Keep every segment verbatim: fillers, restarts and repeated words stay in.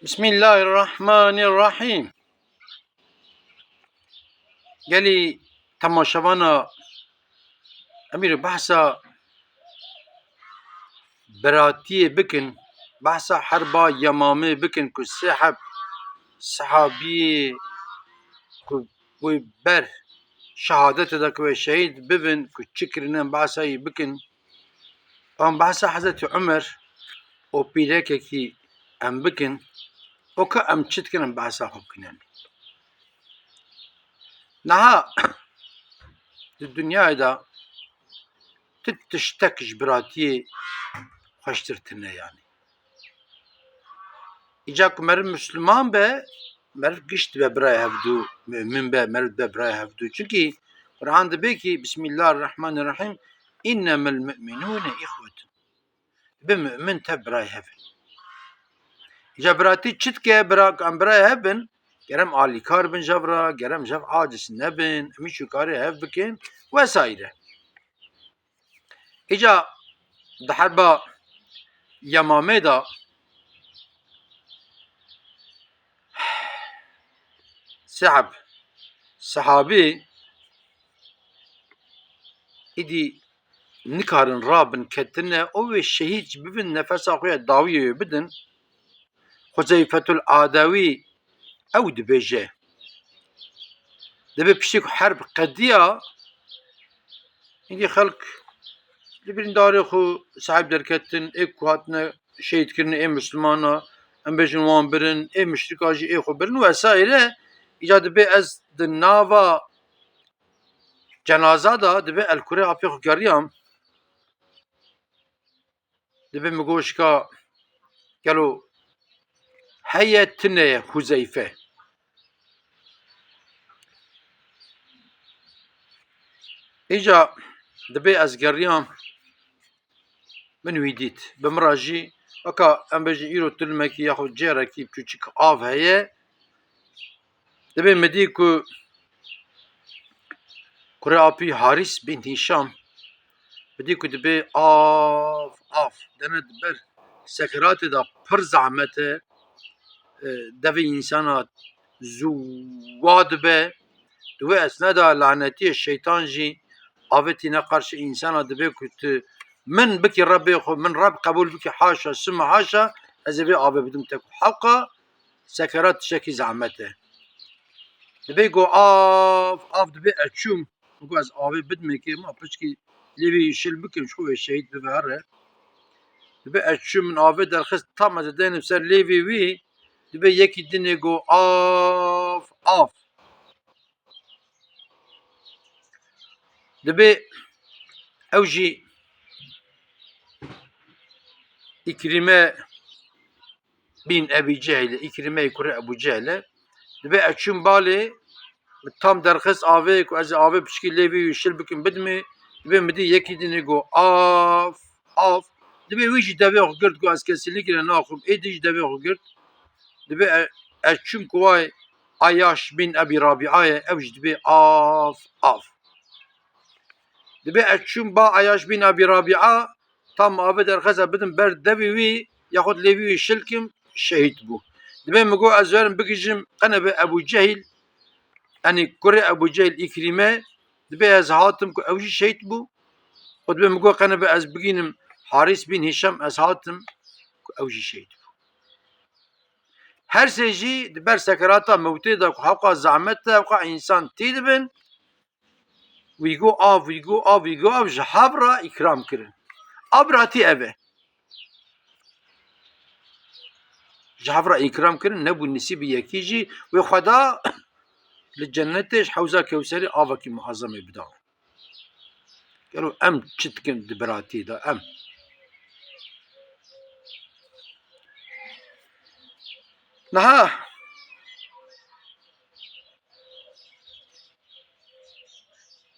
Bismillahirrahmanirrahim. Gelî temaşevana em îro behsa biratiyê bikin, behsa herba Yemamê bikin ku sê heb sehabiyê ku wê ber şehadetê de ku wê şehîd bibin, ku çi kirine, behsa wî bikin. Em behsa Hezretî Umer û pîrekekî em bikin, û ka em çi dikin, em behsa xwe bikin, yanî. Niha di dinyayê de ti tiştek ji biratiyê xweştir tune, yanî. Îca ku meriv Misliman be, meriv gişt be birayê hevdû, mu'min be, meriv be birayê hevdû. Çimkî Quran dibê kî, Bismillahirrahmanirrahim, "Innemel mu'minûne ihwetun." Bi mu'min te birayê hev in. Îca biratî çi dike, bira, em birayê hev bin, gerem alîkar bin jev re, gerem jev aciz nebin, em î şûkarê hev bikin, wesaîre. Îca di herba Yemamê de sehab, sehabî îdî nikarin rabin, ketine, û wê şehîd jî bibin, nefesa xwe ya dawiyê wê bidin. Xuzeyfetul Adewî ew dibêje. Dibê piştî ku herb qediya, îdî xelk li birîndarê xwe sahib derketin, ê ku hatine şehîdkirinê, ê Mislimana, em bêjin wan birin, ê muşrika jî ê xwe birin wesaîre. Îca dibê ez di nava cenaza de, dibê el kurê apê xwe geriyam. Dibê min got, "Şika, gelo heye, tune ye Huzeyfe?" Îca dibê ez geriyam, min wî dît. Bi min re jî, weka em bêjin îro tilmekî yaxud cêrekî biçûçik av heye. Dibê min dî ku kurê apî Harîs bin Hîşam, min dî ku dibê av, av, dene di ber sekeratê de pir zehmet e, e, devê însana zû wa dibe. Di wê esneda lanetiyê şeytan jî avê tîne qarşî însana, dibê ku tu min bikî Rebbê xwe, min Reb qebûl bikî, haşa, suma haşa, ez ê vê avê bidim te ku hewqa sekerat tiştekî zehmet e. Dibê ku av, av, dibê ez çûm, ku ez avê bidimê kê ma piçkî lêvî şil bikim, ji xwe wê şehîd bibe here. Dibê ez çûm, min avê derxist, tam ez ê deynim ser lêvî wî, dibê yekî dinê ku av, av. Dibê ew jî Îkrîme bin Ebî Cehîl e, Îkrîmeyê kurê Ebû Cehîl e. Dibê ez çûm balê, min tam derxist avê, ku ez ê avê piçkî lêvî wî şil bikim bidimê. Dibê min dî yekî dinê ku av, av. Dibê wî jî devê xwe girt, ku ez kesî nikire naxwim. Êdî jî devê xwe girt. Dibê e-, ez çûm ku way Ayaş bin Ebî Rabîa ye, ew jî dibê av, av. Dibê ez çûm ba Ayaş bin Ebî Rabîa, tam avê derxeza bidim ber devê wî, yaxud lêvî wî şil kim, şehîd bû. Dibê min got, ez werim bigihîjim qene bi Ebû Cehîl, yanî kurê Ebû Cehîl Îkrîme, dibê ez hatim ku ew jî şehîd bû. Û dibê min got, qene bi ez bigînim Harîs bin Hîşam, ez hatim ku ew jî şehîd bû. Her sê jî di ber sekerata mewtê de ku hewqa zehmet e, hewqa însan tê dibin, wî got av, wî got av, wî got av, ji hev re îkram kirin. Av biratî ev e. Ji hev re îkram kirin, nebû nisîbî yekî jî, wê Xweda li cennetê ji hewza Kewserê avekî muezemê bida. Gelo em çi dikin di biratî de em? Niha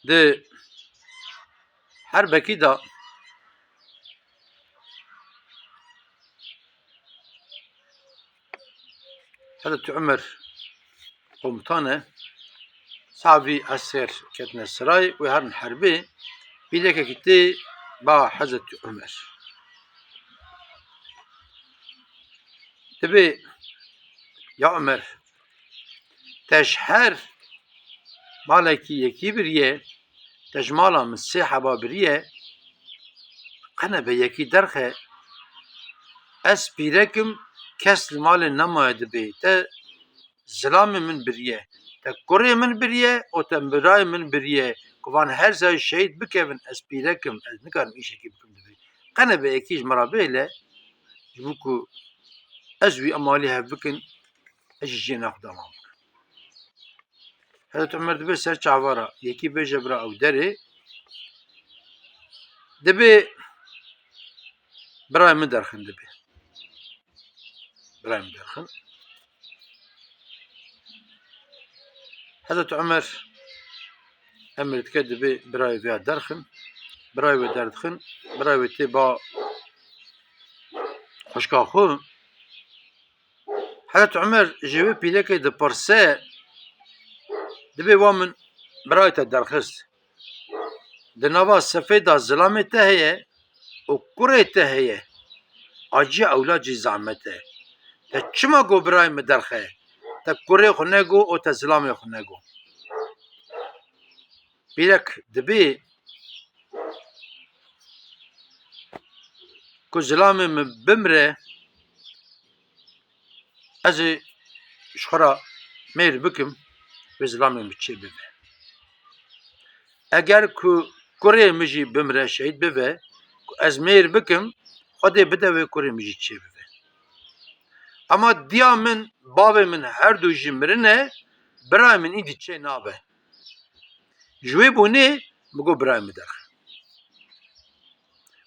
di herbekî de Hezretî Umer komutan e, savî esker ketine sirayê, wê herin herbê, pîrekekî tê ba Hezretî Umer. Dibê Ya Omer, te ji her malekî yekî biriye, te ji mala min sê heba biriye, qene be yekî derxe, ez pîrek im, kes li malê nemaye dibê, te zilamê min biriye, te kurê min biriye û te birayê min biriye, ku van her sey şehîd bikevin, ez pîrek im, ez nikarim îşekî bikim dibê. Qene be yekî ji min re bêle, ji bo ku ez wî em alî hev bikin, ez jî ciyê nav xwe dema bikim. Hezret Omer dibe ser çavara, yekî bêje bira ew derê, dibê birayê min derxin dibê. Birayê min derxin. Hezret Omer emir dike dibê birayê vêya derxin. Birayê wê derdixin. Birayê wê tê ba xwişka xwe. Hezret Omer ji wê pîrekê dipirse, dibê wa min birayê te derxist. Di nava sefê de zilamê te heye û kurê te heye. Acî ewlad jî zehmet e. Te çima got birayê min derxe? Te kurê xwe negot û te zilamê xwe negot. Pîrek dibê ku zilamê min bimre, ez ê ji xwe re mêr bikim, wê zilamê min çê bibe. Eger ku kurê min jî bimre, şehîd bibe, ku ez mêr bikim, Xwedê bide wê kurê min jî çê bibe. Ema diya min, bavê min her du jî mirine, birayê min îdî çê nabe. Ji wê bûnê min got birayê min derxe.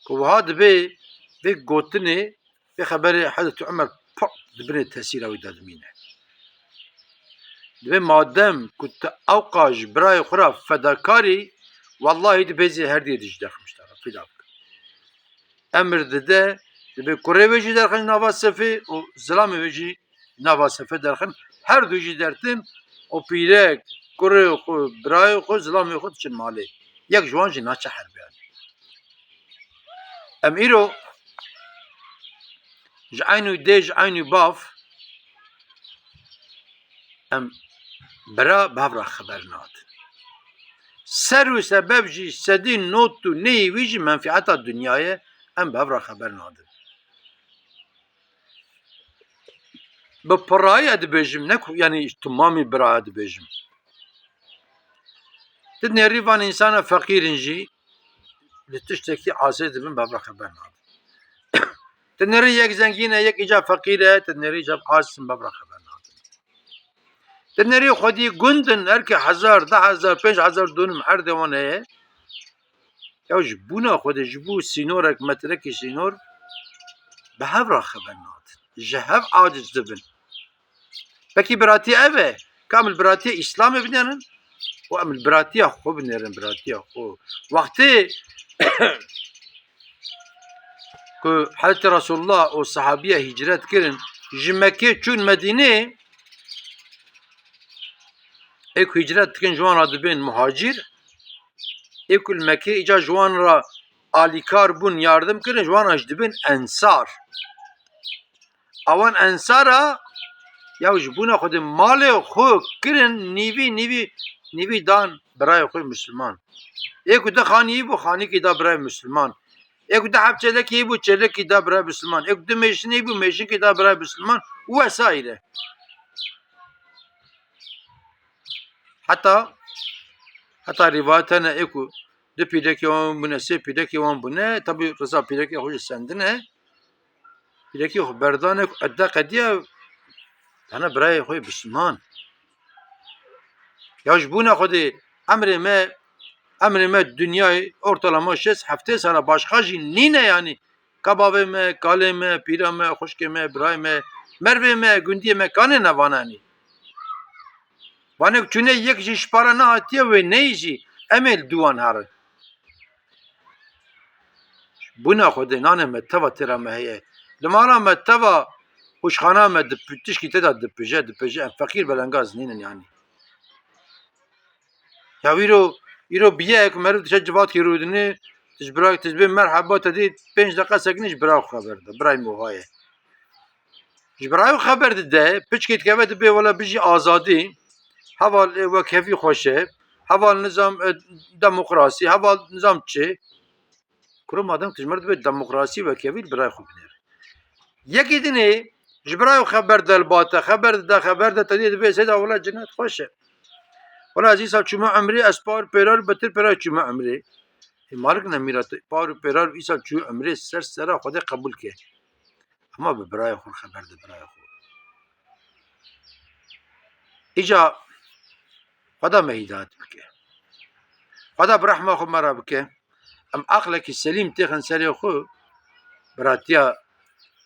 Ku wiha dibê vê gotinê, vê xeberê Hezretî Omer pir di binê tesîra wî de dimîne. Dibê madem ku tu ewqas ji birayê xwe re fedakar î, wellahî dibê zê her diyê dijî derxim ji te re, fîda bikim. Emir dide, dibê kurê wê jî derxin nava sefê û zilamê wê jî nava sefê derxin. Her du jî dertin û pîrek, kurê xwe, birayê xwe, zilamê xwe diçin malê. Yek ji wan jî naçe herbê. Em îro ji eynû dê, ji eynû bav, em bira bi hev re xeber nadin. Ser û sebeb jî sedî nod û nehê wî jî menfîeta dinyayê, em bi hev re xeber nadin. Bi pirayî dibêjim, ne ku, yanî, ji timamî biraya dibêjim. Tu nêrî van însana feqîr in jî, li tiştekî asê dibin, bi hev re xeber nadin. Tu nêrî yek zengîn e, yek îca feqîr e, tu nêrî îca aciz in, bi hev re xeber nadin. Tu nêrî xwedî gund in, her ke hezar, deh hezar, pênc hezar dûnim erdê wan heye. Ya ji bûna xwe de, ji bo sînorek, metrekî sînor, bi hev re xeber nadin. Ji hev aciz dibin. Pekî biratî ev e, ka em li biratiya Îslamê binêrin û em li biratiya xwe binêrin, biratiya xwe. Wextê ku Hezretî Resulullah û sehabiya hicret kirin, ji Mekkê çûn Medînê, ê ku hicret dikin ji wan re dibên muhacîr, ê ku li Mekkê îca ji wan re alîkar bûn, yardim kirin, ji wan re jî dibên ensar. Awan ensara, ya ji bûna xwe de malê xwe kirin nîvî, nîvî, nîvî dan birayê xwe Misliman. Ê ku du xanî bû, xanîkî da birayê Misliman. Ê ku du heb çêlekî bû, çêlekî da birayê Misliman. Ê ku du mêşinî bû, mêşinkî da birayê Misliman. Û wesaîre. Heta, heta rîwayet hene, ê ku du pîrekê wan bûne, sê pîrekê wan bûne, tabî rêza pîrekê xwe jî sendine. Pîrekê xwe berdane ku edde qediya, tene birayê xwe Misliman. Ya ji bûna xwe de emrê me, emrê me dinyayê ortalama şêst heftê sala başqa jî nîne yanî. Ka bavê me, kalê me, pîra me, xwişkê me, birayê me, mervê me, gundiyê me, kanê ne vana nî. Vanek çûne yek jî ji para nehatiye wê neyê jî, em ê li dû wan herin. Bûna xwe de nanê me teva têra me heye. Li mala me teva ûşxana me di pi-, tişkî tê de dipije, dipije. Em feqîr belengaz nînin yanî. Ya îro, îro biyek meriv dişe civatkî rûdinê, tu ji bira, tu ji bê merheba te dî pênc deqa sekinî ji bira xwe xeber de. Birayê min wiha ye. Ji birayê xwe xeber dide, piçkê dikeve dibê wele bijî azadî, heval, e, wekhevî xweş e, heval nizam, e, demokrasî, heval nizam çi. Kuro madem tu ji mir dibê demokrasî wekhevî li birayê xwe binêre. Yekî dinê ji birayê xwe xeber dide li ba te, xeber dide, xeber dide, te dê dibê seyda wele cinet xweş e. Wele ez îsal çûme emrê, ez par pêrar betir pêrar çûme emrê. Ê malik nemîra te par û pêrar îsal çû emrê ser sera Xwedê qebûl ke. Hema bi birayê xwe xeber de birayê xwe. Îca Xweda me hîdayet bike. Xweda bi rehma xwe me re bike. Em aqlekî selîm têxin serê xwe, biratiya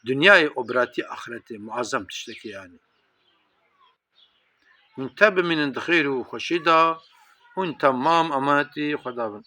dinyayê û biratiya axretê muazem tiştekî yanî. Hûn te bimînin di xêr û xweşî de, hûn temam emanetî Xweda bin.